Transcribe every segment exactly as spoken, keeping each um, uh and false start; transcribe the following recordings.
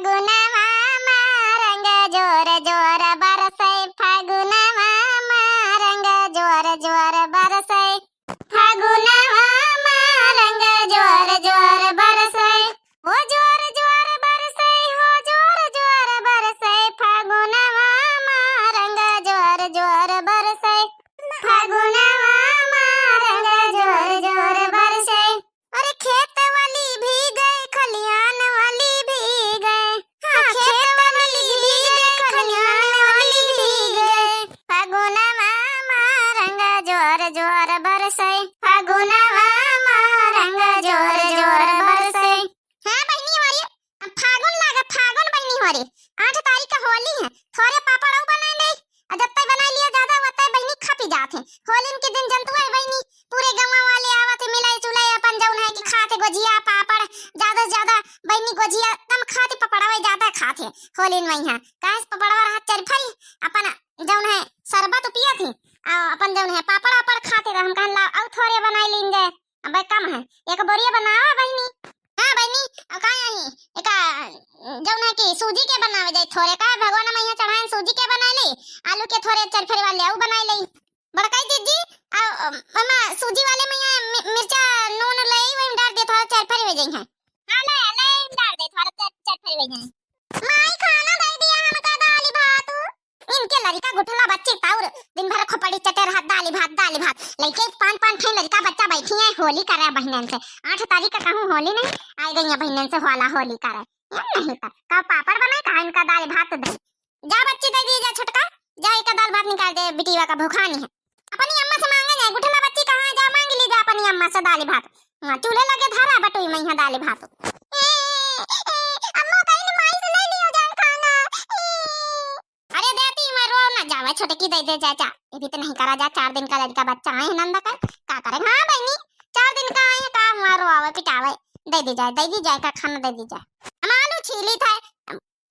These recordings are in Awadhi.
फागुनवा मा रंग जोर जोर बरसै, फागुनवा मा रंग जोर जोर बरसै, फागुनवा मा रंग जोर जोर बरसै, हो जोर जोर बरसै, हो जोर जोर बरसै, फागुनवा मा रंग जोर जोर बरसै, फागुनवा मा रंग जोर जोर बरसै। अरे खेत वाली भी गए, खलियान वाली भी गए, हाँ, खेत वाली भी गए, खलियान वाली भी गए। फागुनवा मा रंग जोर जोर बरसै, फागुनवा मा रंग जोर जोर बरसै। हाँ बहिनी हो रे, अब फागुन लागे, फागुन बहिनी हो रे। आठ तारीख का होली है, थोरे पापड़ और बनाए दे। और जब तक बनाई लिया ज्यादा होता है बहिनी, खपी जात है। होलिन के दिन जनतुआ है बहिनी, पूरे गाँव वाले आवत है, मिलाई चुलाई अपन जौन है कि खाते गोजिया पापड़, ज्यादा से ज्यादा बहिनी गोजिया कम खाते, पपड़वा ज्यादा खाते होलिन में यहाँ। काहे से पपड़वा रहा चरफरी, अपन जौन है शरबत पियत है, आ अपन जौन है पापड़ वापड़ खाते रह। हम कहन ला और थोरे बनाई लीन जाए, अबे कम है, एक बोरिया बनावा बहिनी। हाँ बहिनी, अब का यही एका जौन है कि सूजी के बनावे जाए थोरे, का भगवान मैया चढ़ाएन सूजी के बनाए ले, आलू के थोरे चरफरी वाले ऊ बनाए ले। बड़काई दीदी, आ, अम, अम्मा सूजी वाले मैया मि-, मिर्चा नून ले वही डाल दे, थोड़ा चरफरी हो जाई है। हाँ ले, ले डाल दे, थोड़ा चर-, चरफरी हो जाए। माई खाना दे दिया हमका दाली भात। इनके लड़िका गुठला बच्ची ताउर दिन भर खोपड़ी चटे रहत, दाली भात, दाली भात। लइके पाँच पाँच ठे लड़िका बच्चा बैठी हैं, होली करे बहिनन से। आठ तारीख का कहूँ होली नहीं, आइ गई हैं बहिनन से होला होली करे। ये नहीं तो का पापड़ बनाए, कहा इनका दाली भात दे। जा बच्ची दे दी जा छोटका, जा इनका दाल भात निकाल दे, बिटिया का भुखानी है। अपनी अम्मा से मांगे जाए, गुठला बच्ची कहाँ है, जा मांग ली जा अपनी अम्मा से दाली भात। हाँ, चूल्हे लगे धरा बटुई में यहाँ दाली भात। ए, ए, अम्मा कहीं माई से ले लियो जाए खाना। ए। अरे देती मैं रो ना जावे, छोटकी दे दे जा, जा। ये भी तो नहीं करा जा, चार दिन का लड़का बच्चा आए है नंदा का, का करे? हाँ बहनी, चार दिन का आए है, का हुआ रोआवे पिटावे, दे दी जाए, दे दी जाए, का खाना दे दी जाए। हम आलू छीली था,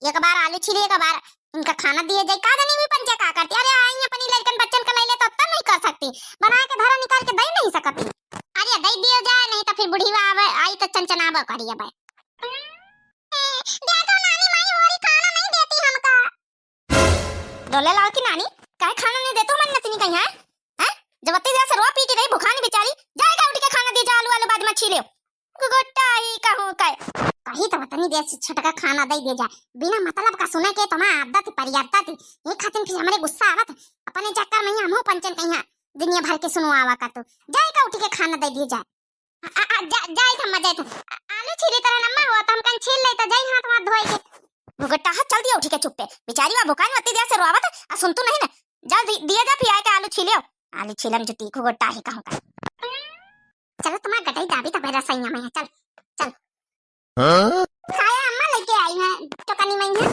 एक बार आलू छीली, एक बार इनका खाना दिए जाए, का जानी भी पंचे का करती। अरे आई अपनी लड़कन बच्चन का ले ले तो तब नहीं कर सकती, बना के धरा निकाल के दे नहीं सकती। अरे दे दिए जाए, नहीं तो फिर बुढ़ी आवे, आई तो चनचनावे करी अब। ए, देखो नानी माई होरी खाना नहीं देती हमका। डोले लाओ कि नानी, काहे खाना नहीं देते हो मन नतनी कहीं, हैं? हैं? जब अत्ती देर से रो पी के रही भुखानी बेचारी, जाएगा उठ के खाना दिए जा, आलू आलू बाद में छीले। गुगुट्टा ही कहूँ का। कही तो वतनी देर से छोटका खाना दे दिए जा, बिना मतलब का सुने के तुम्हारा आदत ही, परी आदत ही। ये खातिर फिर हमरे गुस्सा आवत, अपने चक्कर में ही हमहू पंचन कहीं दुनिया भर के सुनवावा कर तू। जाएगा उठ के खाना दे दिए जा। आ, आ, जा, जाइत हम, जाइत हम। आ, आलू छीली तरह अम्मा हो, त हम कन छील ले, त जाई हाथ वाथ धोए के। घुघुट्टा हा, चल दिया उठी के चुप्पे। बेचारी वा भुखान वत्ती दिया से रोवत, आ सुन तू नहीं ना। जा दि-, दिया जा फिर आए के आलू छीलियो। आलू छीलन जुटी घुघुट्टा ही कहूँ का। चलो तुम्हारा गटाई दाबी तब रसैया में है, चल, चल। हाँ? खाया अम्मा लेके आई है टोकनी में है।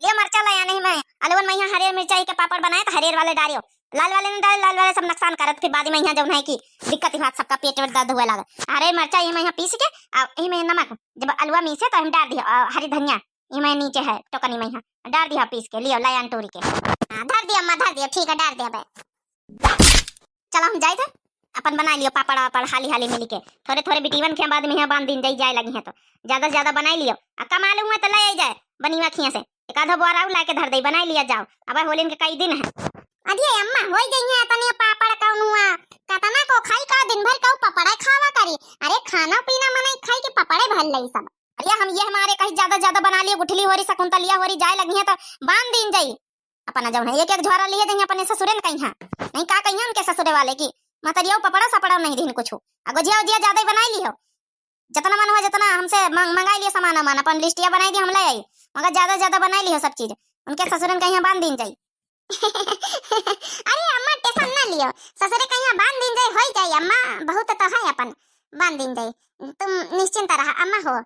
ले मरचा लाया नहीं मैं, अलवन में यहाँ हरियर मिर्चाई के पापड़ बनाए तो हरियर वाले डालियो, लाल वाले नहीं डाले, लाल वाले सब नुकसान करत, फिर बाद में यहाँ जौन है कि दिक्कत ही बात, सबका पेट वेट दर्द हुए लगे। हरियर मरचा ये मैं यहाँ पीस के, आ ये मैं नमक, जब अलवा मीसे तो हम डाल दिया, आ हरी धनिया ये मैं नीचे है टोकनी में यहाँ डाल दिया पीस के, लियो लायन टोरी के। हाँ, धर दिया अम्मा, धर दिया, ठीक है, डाल दिया बे। चला हम जाइत है, अपन बनाइ लियो पापड़ वापड़ हाली हाली मिली के। थोरे थोरे बिटिवन के बाद में यहाँ बांध दिन जाई, जाए लगी है तो ज्यादा से ज्यादा बनाइ लियो। आ कम आलू हुए तो ले आई जाए बनीवा खिया से, एक आधा बोरा लाके धर दे, बनाइ लिया जाओ। अब होलिन के कई दिन है। अरे अम्मा, होई गई है तनी पापड़ कौन हुआ, कतना को खाई का दिन भर का पापड़े खावा करी। अरे खाना पीना मने खाई के पापड़े भर लई सब। अरे हम ये हमारे कहीं ज्यादा ज्यादा बना लिए, गुठली होरी शकुंतलिया होरी जाए लगी है तो बांध दिन जाई। अपना जौन है एक एक झोरा लिए देंगे अपने ससुरे न कहीं। नहीं का कहीं उनके ससुरे वाले की महतरिया पपड़ा सपड़ा नहीं दिन कुछ। आ गोजिया उजिया ज्यादा ही बनाई लियो, जितना मन हुआ जितना हमसे मंग-, मंगाई लियो सामान वामान, अपन लिस्टिया बनाई दी, हम ले आई, मगर ज्यादा ज्यादा बनाई लियो सब चीज। उनके ससुरे न कहीं बांध दिन जाई। अरे अम्मा टेंशन ना लियो, ससुरे कहीं बांध दिन जाई, होई जाई अम्मा, बहुत तो है अपन, बांध दिन जाई। तुम निश्चिंत रहा अम्मा हो,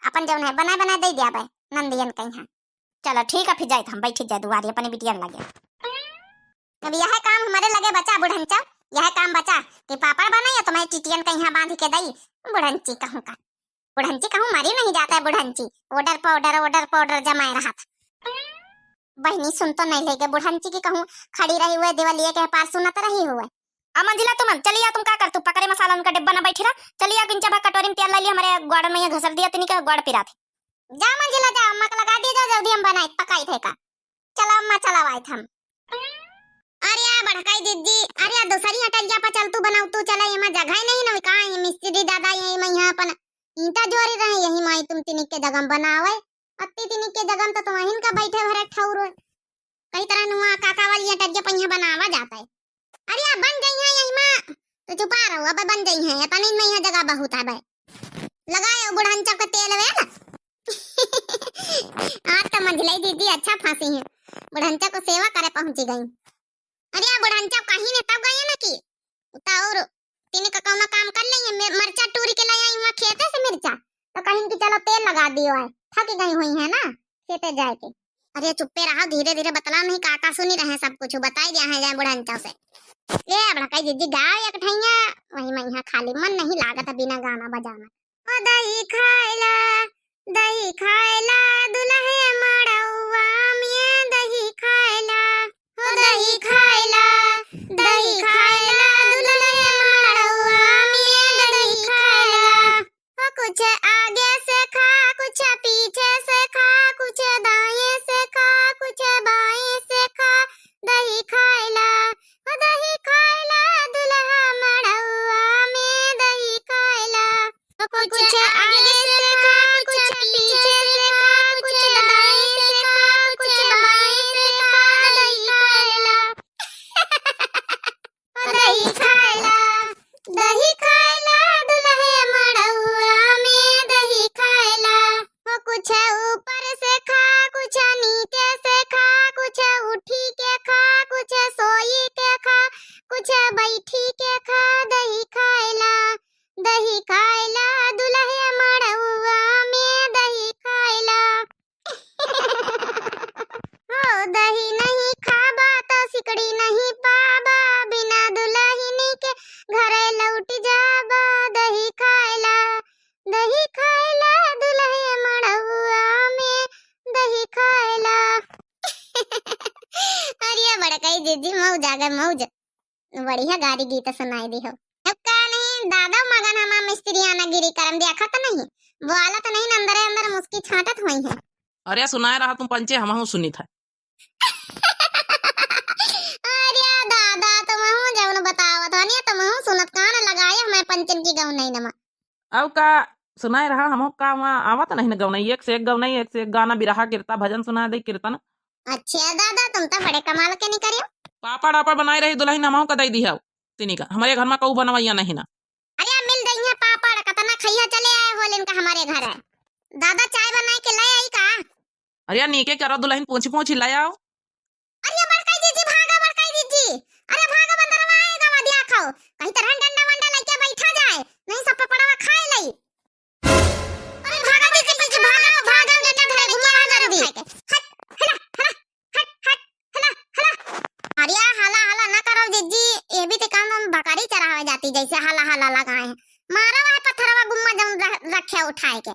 अपन जौन है बनाए बनाए दे दिया बे नंदियन कहीं। चलो ठीक है, फिर जाइत हम बैठी जाए दुआरी अपने बिटियन लगे। अब यह काम हमारे लगे बचा बुढ़ंचा, यह काम बचा कि पापड़ बनाई या तुम्हारे टिटियन कहीं बांध के दई। बुढ़ंची कहूँ का, बुढ़ंची कहूँ मरी नहीं जाता है बुढ़ंची, order पर order, order पर order जमाए रहा था। बहनी सुन तो नहीं लेगे बुढ़ंची की कहूँ खड़ी रही हुए दिवालिये के पार सुनत रही हुए। आ मंजिला तुमन चलिया, तुम का कर तू पकड़े मसाला उनका डिब्बा ना बैठी रहा, चलिया गिंचा भा कटोरी में तेल ला लिया, हमारे ग्वाड़ में ये घसर दिया तनी का ग्वाड़ पिरा थे। जा मंजिला जा, अम्मा के लगा दे बनाइत पकाइत है का? चला अम्मा, चला आइत हम। अरे आ बड़काई दीदी, अरे आ दूसरी अटरिया पर चल तू बनाऊ, तू चला, एमा जगह ही नहीं ना का, ये मिस्त्री दादा यही मा यहाँ अपन ईंटा जोरी रहे, यही माई तुम तिनिक के जगह बनावे, अत्ती तिनिक के जगह तो तुम हिन का बैठे भरे ठौर। कई तरह नुआ काका वाली अटरिया पहिया बनावा जाता है। अरे, अब बन गई है यही माँ, तो चुपा रहो, अब बन गई है, इतनी में यहाँ जगह बहुत है बे। लगाए बुढ़ंचा को तेल वेल। आज तो मंझलाई दीदी अच्छा फांसी है, बुढ़ंचा को सेवा करे पहुंची गई। अरे, आ बुढ़ंचा कहीं ने तब गई है ना कि तो और तीन का कौनो काम कर लेंगे, मि-, मिर्चा टूरी के ले आई वहाँ खेते से मिर्चा, तो कहीं कि चलो तेल लगा दियो है, थक गई हुई है ना खेते जाए के। अरे चुप्पे रहो, धीरे धीरे बतलाओ, नहीं काका सुनी रहे सब कुछ, बताई दिया है जाए बुढ़ंचा से। ले अब कही दीदी गाओ एक ठैया, वही मैं यहाँ खाली मन नहीं लागत है बिना गाना बजाना। ओ दही खाइला, दही खाइला दुल्हे मड़ौआ में दही खाइला। हो दही खाइला, दही खाइला दुल्हे मड़ौआ में दही खाइला। हो कुछ आगे से खा, कुछ पीछे से खा, कुछ दाएं से खा, कुछ बाएं से खा, दही खाइला। हो दही खाइला दुल्हा मड़ौआ में दही खाइला। कुछ आगे से खा, कुछ पीछे से खा, कुछ दाएं से खा, कुछ बाएं से खा, दही खाइला। दही खाइला, दही खाइला दुल्हे मड़ौआ में दही खाइला। हो कुछ ऊपर से खा, कुछ नीचे से खा, कुछ उठी के खा, कुछ सोई के खा, कुछ बैठी के खा, दही खाइला। दही खाइला दुल्हे मड़ौआ में दही खाइला। हो दही नहीं खाबा तो सिकड़ी नहीं पाबा, बिना दुल्हनी के घरे लौट जाबा। दही खाइला, दही खाइला दुल्हे मड़ौआ में दही खाइला। अरे बड़काई जीजी मौज आ गए मौज। बढ़िया गारी गीत सुनाई दी हो। अब का नहीं, दादा मगन हमा मिस्त्री आना गिरी करम देखत नहीं, बोलत नहीं, अंदरे अंदर मुस्की छाटत हुई है। अरे सुनाए रहा तुम पंचे, हमहू सुनित है। अरे दादा, तुमहू जौन बतावत हो, नहीं तुमहू सुनत कान लगाए, हमें पंचन की गौनई नमा। अब का सुनाए रहा, हमहू का वहाँ आवत नहीं न गौनई, एक से एक गौनई, एक से एक गाना, बिरहा, कीर्ता, भजन सुना दे, कीर्तन। अच्छा दादा, तुम तो बड़े कमाल के निकरियो। पापड़ वापड़ बनाए रही दुल्हन, हमहू का दे दी है। तिनी का, हमारे घर में कहू बनवैया नहीं ना। अरे मिल गई है पापड़, कतना खैया चले आए हो लेन का हमारे घर है। दादा चाय बनाए के ले आई का? अरे नीके करो दुल्हन, पूछी पूछी ले आओ। अरे बड़काई जीजी भागा, बड़काई जीजी। अरे भागा बंदरवा आएगा, वह दिया खाओ। कहीं तरह डंडा वंडा लेके बैठा जाए, नहीं सब पपड़वा खाए लई। अरे भागा जीजी, जीजी भागा, भागा बेटा, धरे घुमा जल्दी। हट, हला, हला, हट, हट, हला, हला। अरे हला, हला ना करो जीजी, ये भी तो काम हम बकरी चरावे जाती, जैसे हला, हला लगाए हैं। मारा वह पत्थरवा गुम्मा जौन रख-, रखे उठाए के।